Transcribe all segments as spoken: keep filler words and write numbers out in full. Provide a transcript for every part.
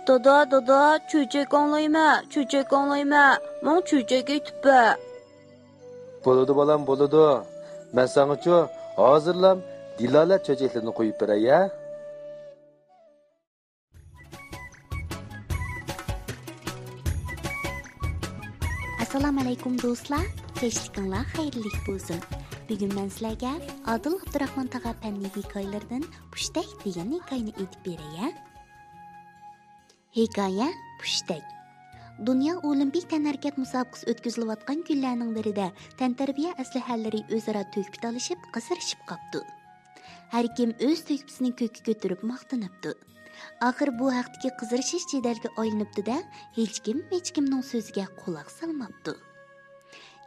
دادا، دادا، چۆچەك ئاڭلايمەن، چۆچەك ئاڭلايمەن، ماڭا چۆچەك ئېيتىپ بەر. بولىدۇ بالام، بولىدۇ. مەن ساڭىچۇ ھازىرلام دىلالەت چۆچەكلىرىنى قويۇپ بېرەي ھە. ئەسسالامۇئەلەيكۇم دوستلار، كەچلىكىڭلار خەيرلىك بولسۇن. بۈگۈن مەن سىلەرگە ئادىل ئابدۇراخمان تاغا پەننىي ھېكايىلىرىدىن پۇشتەك دېگەن ھېكايىنى ئېيتىپ بېرەي ھە. ھېكايە، پۇشتەك. دۇنيا ئولىمپىك تەنھەرىكەت مۇسابىقىسى ئۆتكۈزۈلۈۋاتقان كۈنلەرنىڭ بىرىدە تەنتەربىيە ئەسلىھەلىرى ئۆزئارا تۆھپە تالىشىپ، قىزىرىشىپ قاپتۇ. ھەركىم ئۆز تۆھپىسىنى كۆككە كۆتۈرۈپ ماختىنىپتۇ. ئاخىر بۇ ھەقتىكى قىزىرىشىش جېدەلگە ئايلىنىپتۇ-دە، ھېچكىم ھېچكىمنىڭ سۆزىگە قۇلاق سالماپتۇ.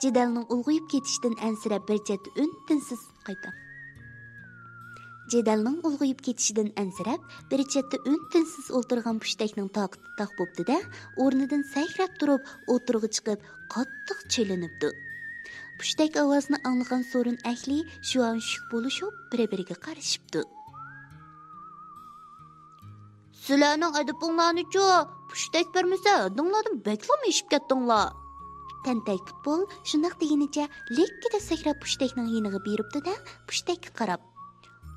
جېدەلنىڭ ئۇلغىيىپ كېتىشىدىن ئەنسىرەپ بىر چەتتە ئۈن-تىنسىز قايتا. جېدەلنىڭ ئۇلغىيىپ كېتىشىدىن ئەنسىرەپ، بىر چەتتە ئۈن-تىنسىز ئولتۇرغان پۇشتەكنىڭ تاقىتى تاق بوپتۇ-دە، ئورنىدىن سەكرەپ تۇرۇپ، ئوتتۇرىغا چىقىپ، قاتتىق چېلىنىپتۇ. پۇشتەك ئاۋازىنى ئاڭلىغان سورۇن ئەھلى شۇئانشۈك بولۇشۇپ، بىر-بىرىگە قارىشىپتۇ. سىلەرنىڭ ئەدىپىڭلارنىچۇ، پۇشتەك بەرمىسە، ھەددىڭلاردىن بەكلا ئېشىپ كەتتىڭلار. تەنتەك پۇتبول شۇنداق دېگىنىچە لىككىدە سەكرەپ پۇشتەكنىڭ يېنىغا بېرىپتۇ-دە، پۇشتەككە قاراپ،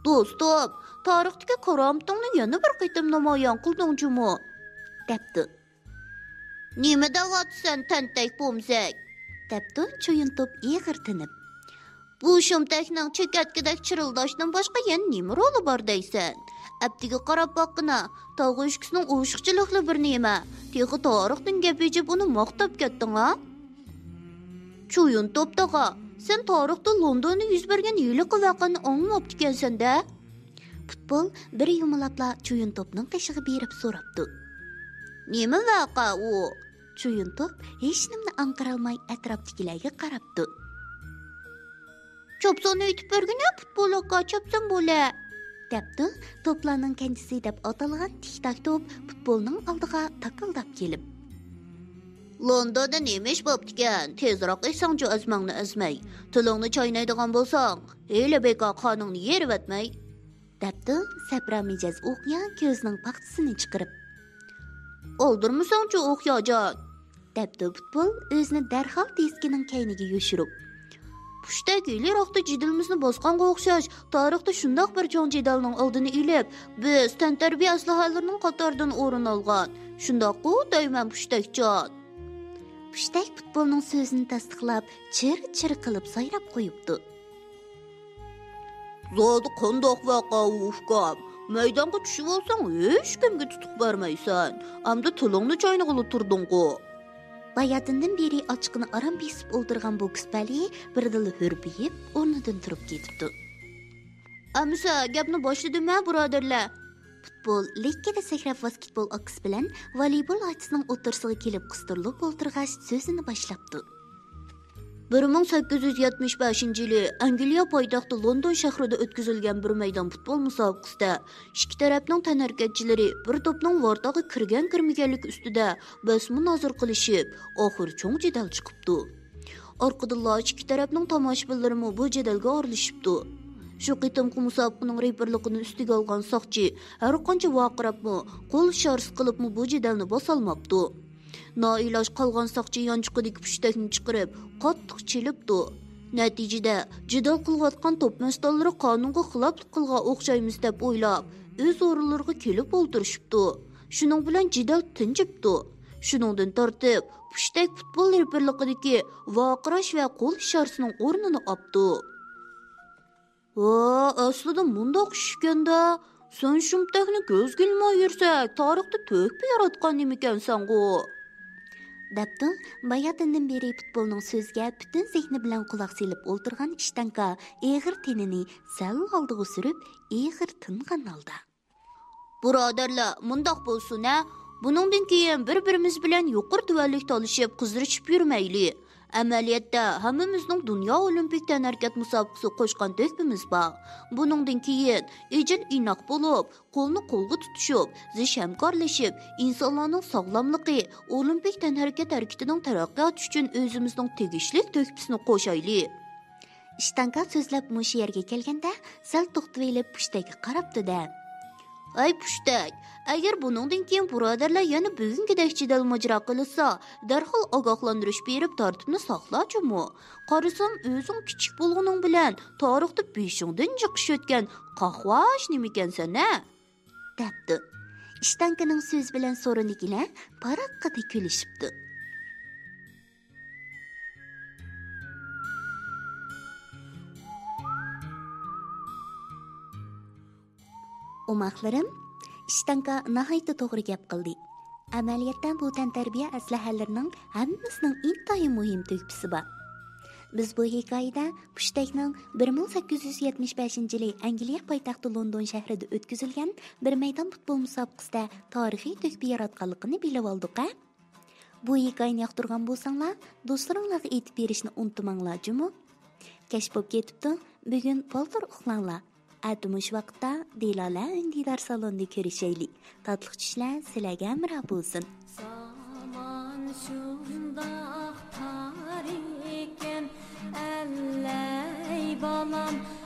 دوستۇم، تارىختىكى كارامىتىڭنى يەنە بىر قېتىم نامايان قىلدىڭ جۇمۇ، دەپتۇ. نېمە دەۋاتىسەن، تەنتەك پومزەك؟ دەپتۇ چويۇن توپ ئېغىر تىنىپ. بۇ شۇمتەكنىڭ چېكەتكىدەك چىرىلداشتىن باشقا يەنە نېمە رولى بار دەيسەن؟ ئەپتىگە قاراپ باققىنا، تاغ ئۆچكىسىنىڭ ئوشۇقچىلىقلا بىر نېمە. تېخى تارىختىن گەپ ئېچىپ ئۇنى ماختاپ كەتتىڭ ھە؟ چويۇن توپ تاغا، سەن تارىختا لوندوندا يۈز بەرگەن ھېلىقى ۋەقەنى ئاڭلىماپتىكەنسەن-دە؟ پۇتبول بىر يۇمىلاپلا چويۇن توپنىڭ قېشىغا بېرىپ سوراپتۇ. نېمە ۋەقە ئۇ؟ چويۇن توپ ھېچنېمىنى ئاڭقىرالماي ئەتراپتىكىلەرگە قاراپتۇ. چاپسان ئېيتىپ بەرگىنە پۇتبول ئاكا، چاپسان بولە، دەپتۇ توپلارنىڭ كەنجىسى دەپ ئاتالغان تىك تاك توپ پۇتبولنىڭ ئالدىغا تاكىلداپ كېلىپ. لوندوندا نېمە ئىش بوپتىكەن؟ تېزراق ئېيتساڭچۇ ئەزمەڭنى ئەزمەي. تىلىڭنى چاينايدىغان بولساڭ، ھېلى بىكار قانىڭنى يېرىۋەتمەي. دەپتۇ سەپرا مىجەز ئوقيا كۆزىنىڭ پاختىسىنى چىقىرىپ. ئالدىرىمىساڭچۇ ئوقياجان؟ دەپتۇ پۇتبول ئۆزىنى دەرھال دىسكىنىڭ كەينىگە يوشۇرۇپ. پۇشتەك ھېلىراقتا جېدىلىمىزنى باسقانغا ئوخشاش، تارىختا شۇنداق بىر چوڭ جېدەلنىڭ ئالدىنى ئېلىپ، بىز تەنتەربىيە ئەسلىھەلىرىنىڭ قاتارىدىن ئورۇن ئالغان. شۇنداققۇ دەيمەن، پۇشتەكجان؟ پۇشتەك پۇتبولنىڭ سۆزىنى تەستىقلاپ، چىر-چىر قىلىپ سايراپ قويۇپتۇ. زادى قانداق ۋەقە ئۇ، ئۇكام؟ مەيدانغا چۈشۈۋالساڭ، ھېچكىمگە تۇتۇق بەرمەيسەن. ئەمدى تىلىڭنى چاينىغىلى تۇردۇڭغۇ. باياتىندىن بېرى ئاچچىقىنى ئاران بېسىپ ئولتۇرغان بوكس پەلىيى بىردىنلا ھۈرپىيىپ، ئورنىدىن تۇرۇپ كېتىپتۇ. ئەمىسە، گەپنى باشلىدىم ھە، بۇرادەرلەر. پۇتبول لىككىدە سەكرەپ، ۋاسكېتبول ئاكىسى بىلەن ۋالىبول ئاچىسىنىڭ ئوتتۇرىسىغا كېلىپ قىستۇرۇلۇپ ئولتۇرغاچ، سۆزىنى باشلاپتۇ. بىر مىڭ سەككىز يۈز يەتمىش بەشىنچى يىلى ئەنگلىيە پايتەختى لوندون شەھىرىدە ئۆتكۈزۈلگەن بىر مەيدان پۇتبول مۇسابىقىسىدە ئىككى تەرەپنىڭ تەنھەرىكەتچىلىرى بىر توپنىڭ ۋارتاغا كىرگەن-كىرمىگەنلىكى ئۈستىدە بەس مۇنازىرە قىلىشىپ، ئاخىرى چوڭ جېدەل چىقىپتۇ. ئارقىدىنلا ئىككى تەرەپنىڭ تاماشىبىنلىرىمۇ بۇ جېدەلگە ئارىلىشىپتۇ. شۇ قېتىمقى مۇسابىقىنىڭ رېپېرلىقىنى ئۈستىگە ئالغان ساقچى ھەرقانچە ۋارقىراپمۇ، قول ئىشارىسى قىلىپمۇ بۇ جېدەلنى باسالماپتۇ. نائىلاج قالغان ساقچى يانچۇقىدىكى پۇشتەكنى چىقىرىپ، قاتتىق چېلىپتۇ. نەتىجىدە، جېدەل قىلىۋاتقان توپ مەستانلىرى قانۇنغا خىلاپلىق قىلغان ئوخشايمىز دەپ ئويلاپ، ئۆز ئورۇنلىرىغا كېلىپ ئولتۇرۇشۇپتۇ. شۇنىڭ بىلەن جېدەل تىنجىپتۇ. شۇنىڭدىن تارتىپ، پۇشتەك پۇتبول رېپېرلىقىدىكى ۋارقىراش ۋە قول ئىشارىسىنىڭ ئورنىنى ئاپتۇ. ۋا، ئەسلىدە مۇنداق ئىش ئىكەن-دە. سەن شۇمتەكنى كۆزگە ئىلماي يۈرسەك، تارىختا تۆھپە ياراتقان نېمىكەنسەنغۇ؟ دەپتۇ باياتىندىن بېرى پۇتبولنىڭ سۆزىگە پۈتۈن زېھنى بىلەن قۇلاق سېلىپ ئولتۇرغان ئىشتانكا ئېغىر تېنىنى سەل ئالدىغا سۈرۈپ، ئېغىر تىنغان ھالدا. بۇرادەرلەر، مۇنداق بولسۇن ھە، بۇنىڭدىن كېيىن بىر-بىرىمىز بىلەن يۇقىرى تۆۋەنلىك تالىشىپ، قىزىرىشىپ يۈرمەيلى. ئەمەلىيەتتە، ھەممىمىزنىڭ دۇنيا ئولىمپىك تەنھەرىكەت مۇسابىقىسىغا قوشقان تۆھپىمىز بار. بۇنىڭدىن كېيىن ئىجىل ئىناق بولۇپ، قولنى قولغا تۇتۇشۇپ، زىچ ھەمكارلىشىپ، ئىنسانلارنىڭ ساغلاملىقى، ئولىمپىك تەنھەرىكەت ھەرىكىتىنىڭ تەرەققىياتى ئۈچۈن ئۆزىمىزنىڭ تېگىشلىك تۆھپىسىنى قوشايلى. ئىشتانكا سۆزلەپ مۇشۇ يەرگە كەلگەندە، سەل توختىۋېلىپ پۇشتەككە قاراپتۇ-دە. ئەي پۇشتەك، ئەگەر بۇنىڭدىن كېيىن بۇرادەرلەر يەنە بۈگۈنكىدەك جېدەل ماجىرا قىلسا، دەرھال ئاگاھلاندۇرۇش بېرىپ تارتىپنى ساقلا جۇمۇ. قارىسام، ئۆزۈڭ كىچىك بولغىنىڭ بىلەن تارىختا بېشىڭدىن جىق ئىش ئۆتكەن قاقۋاش نېمىكەنسەن ھە؟ دەپتۇ. ئىشتانكىنىڭ سۆزى بىلەن سورۇندىكىلەر پاراققىدە كۈلۈشۈپتۇ. ئوماقلىرىم، ئىشتانكا ناھايىتى توغرا گەپ قىلدى. ئەمەلىيەتتە بۇ تەنتەربىيە ئەسلىھەلىرىنىڭ ھەممىسىنىڭ ئىنتايىن مۇھىم تۆھپىسى بار. بىز بۇ ھېكايىدە پۇشتەكنىڭ بىر مىڭ سەككىز يۈز يەتمىش بەشىنچى يىلى ئەنگلىيە پايتەختى لوندون شەھىرىدە ئۆتكۈزۈلگەن بىر مەيدان پۇتبول مۇسابىقىسىدە تارىخىي تۆھپە ياراتقانلىقىنى بىلىۋالدۇق ھە. بۇ ھېكايىنى ياقتۇرغان بولساڭلار، دوستلىرىڭلارغا ئېيتىپ بېرىشنى ئۇنتۇماڭلار جۇمۇ. كەچ بولۇپ كېتىپتۇ، بۈگۈن بالدۇر ئۇخلاڭلار. ئەتە مۇشۇ ۋاقىتتا دىلالە ئۈن دىدار سالونىدا كۆرۈشەيلى. تاتلىق چۈشلەر سىلەرگە ھەمراھ بولسۇن. زامان شۇنداق تار ئىكەن، ئەللەي بالام.